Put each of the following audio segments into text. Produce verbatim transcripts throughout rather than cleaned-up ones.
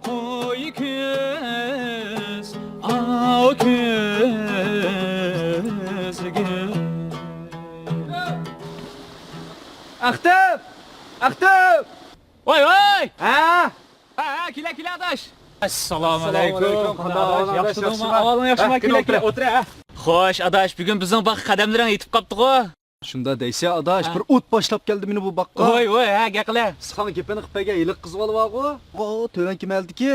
قوي كۆز، ئاۋ كۆزگە. ئەختەم! ئەختەم! ۋاي، ۋاي! ھە؟ ھە، ھە، كېلە، كېلە، ئاداش. ئەسسالامۇ ئەسسالامۇ ئەلەيكۇم. ئەلەيكۇم. قانداق ئەھۋالىڭ، ئاداش؟ ئەھۋالىڭ ياخشىمۇ؟ ياخشىمۇ؟ ھە، كېلە، كېلە، كېلە، ئولتۇر. ئولتۇر، ھە. خوش، ئاداش، بۈگۈن بىزنىڭ باغقا قەدەملىرىڭ يېتىپ قاپتىغۇ. شۇنداق دەيسە، ئاداش، ھە. بىر ئوت باشلاپ كەلدى مېنى بۇ باغقا. ۋاي، ۋاي، ھە، گەپ قىلە. سىخاڭ گېپىنى قىلىپ بەرگەن ھېلىقى قىز بالا بارغۇ. ۋاي، تۆۋەنكى مەھەللىدىكى.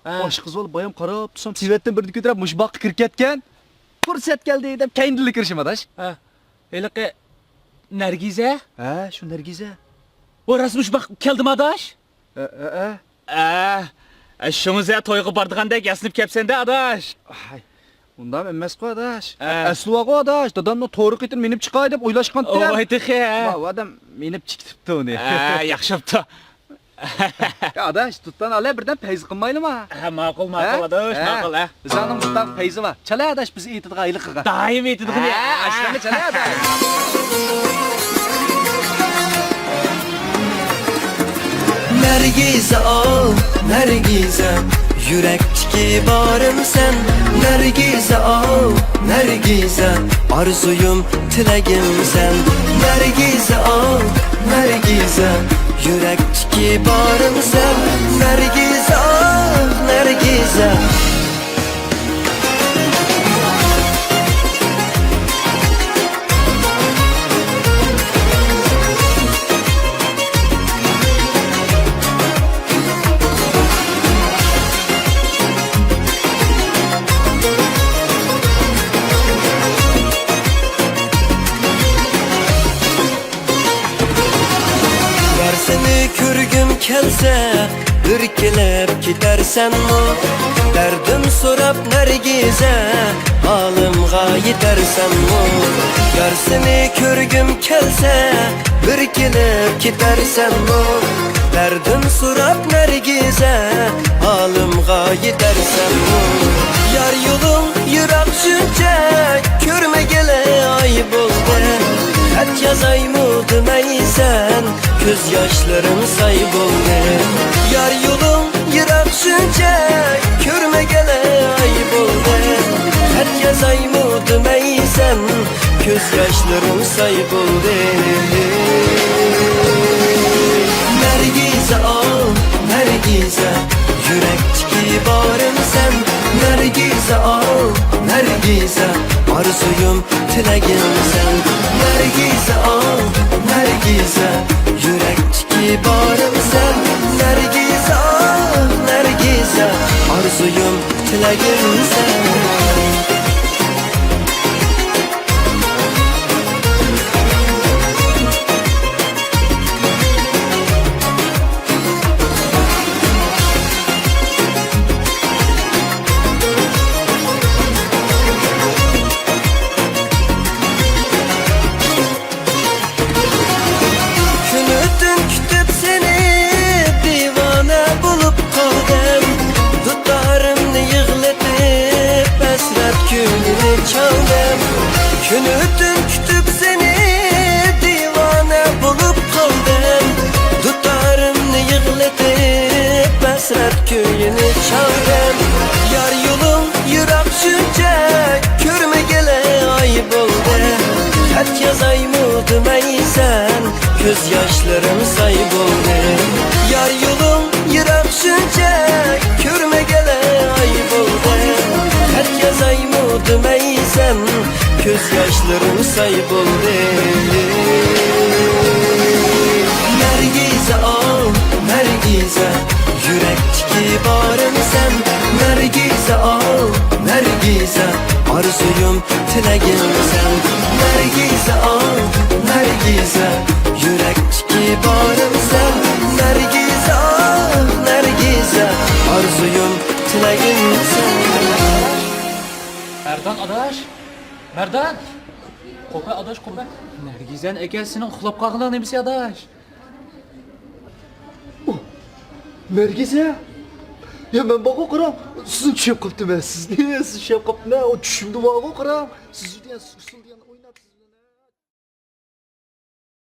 ھە. ئاشۇ قىز بالا بايام قاراپ تۇرسام، سېۋەتتىن بىردىن كۆتۈرۈپ مۇشۇ باغقا كىرىپ كەتكەن. پۇرسەت كەلدى دەپ كەينىدىنلا كىرىشىم، ئاداش. ھە. ھېلىقى نەرگىزە؟ ھە، شۇ نەرگىزە. ۋاي، راست مۇشۇ باغقا كەلدىمۇ، ئاداش؟ ئە، ئە، ئە. ئە، ئە، شۇڭا سەن تويغا بارىدىغاندەك ياسىنىپ كەپسەندە، ئاداش. ئاي، ئۇنداق ئەمەسقۇ، ئاداش. ئە. ئەسلى بارغۇ، ئاداش، دادامنىڭ تورۇقىتىنى مىنىپ چىقاي دەپ ئويلاشقانتى. ۋاي، تېخى، ھە. ۋا، ئۇ ئادەم مىنىپ چىقىپتۇ ئۇنى. ھە، ياخشى بوپتۇ. يا، ئاداش، دۇتان ئالە، بىردەم پەيزى قىلمايلىما؟ ھە، ماقۇل، ماقۇل، ھە؟ ئاداش، ھە. ماقۇل، ھە. بىزنىڭ دۇتان پەيزى بار. چالە، ئاداش، بىز ئېيتىدىغان ھېلىقىغا. دائىم ئېيتىدىغىنى. ھە، ئاشۇنى چالە، ئاداش. نەرگىزە، ئاۋۇ نەرگىزە، يۈرەكتىكى بارىمسەن. نەرگىزە، ئاۋۇ نەرگىزە، ئارزۇيۇم، تىلەگىمسەن. نەرگىزە، ئاۋۇ نەرگىزە، يۈرەكتىكى بارىمسەن. نەرگىزە، ئاۋۇ نەرگىزە. يار، سېنى كۆرگۈم كەلسە، ئىركىلىپ كېتەرسەنمۇ؟ دەردىم سوراپ نەرگىزە، ھالىمغا يېتەرسەنمۇ؟ يار، سېنى كۆرگۈم كەلسە، ئىركىلىپ كېتەرسەنمۇ؟ دەردىم سوراپ نەرگىزە، ھالىمغا يېتەرسەنمۇ؟ يار، يولۇڭ يىراق شۇنچە، كۆرمىگىلى ئاي بولدى. خەت يازايمۇ دېمەيسەن، كۆز ياشلىرىم ساي بولدى. يار، يولۇڭ يىراق شۇنچە، كۆرمىگىلى ئاي بولدى. خەت يازايمۇ دېمەيسەن، كۆز ياشلىرىم ساي بولدى. نەرگىزە، ئاۋۇ نەرگىزە، يۈرەكتىكى بارىمسەن. نەرگىزە، ئاۋۇ نەرگىزە، ئارزۇيۇم، تىلەگىمسەن. نەرگىزە، ئاۋۇ نەرگىزە، يۈرەكتىكى بارىمسەن. نەرگىزە، ئاۋۇ نەرگىزە، ئارزۇيۇم، تىلەگىمسەن. كۈنۈتۈن كۈتۈپ سېنى دىۋانە بولۇپ قالدىم. دۇتارىمنى يىغلىتىپ ھەسرەت كۈيىنى چالدىم. كۈنۈتۈن كۈتۈپ سېنى دىۋانە بولۇپ قالدىم. دۇتارىمنى يىغلىتىپ ھەسرەت كۈيىنى چالدىم. يار، يولۇڭ يىراق شۇنچە، كۆرمىگىلى ئاي بولدى. خەت يازايمۇ دېمەيسەن، كۆز ياشلىرىم ساي بولدى. يار، يولۇڭ يىراق شۇنچە، كۆرمىگىلى ئاي بولدى. خەت يازايمۇ دېمەيسەن، كۆز ياشلىرىم ساي بولدى. نەرگىزە، ئاۋۇ نەرگىزە، يۈرەكتىكى بارىمسەن. نەرگىزە، ئاۋۇ نەرگىزە، ئارزۇيۇم، تىلەگىمسەن. نەرگىزە، ئاۋۇ نەرگىزە، يۈرەكتىكى بارىمسەن. نەرگىزە، ئاۋۇ نەرگىزە، ئارزۇيۇم، تىلەگىمسەن. مەردان ئاداش! مەردان! قوپە ئاداش، قوپە! نەرگىزەنى ئەكەل، سېنىڭ ئۇخلاپ قالغىنىڭ نېمىسى ئاداش؟ ئۇھ، نەرگىزە! يا، مەن بارغۇ قاراڭ، سىزنى چۈشەپ قاپتىمەن، سىزنى، سىزنى چۈشەپ قاپتىمەن، ئۇ چۈشۈمدە بارغۇ قاراڭ، سىز دېگەن ئۇسسۇل دېگەن.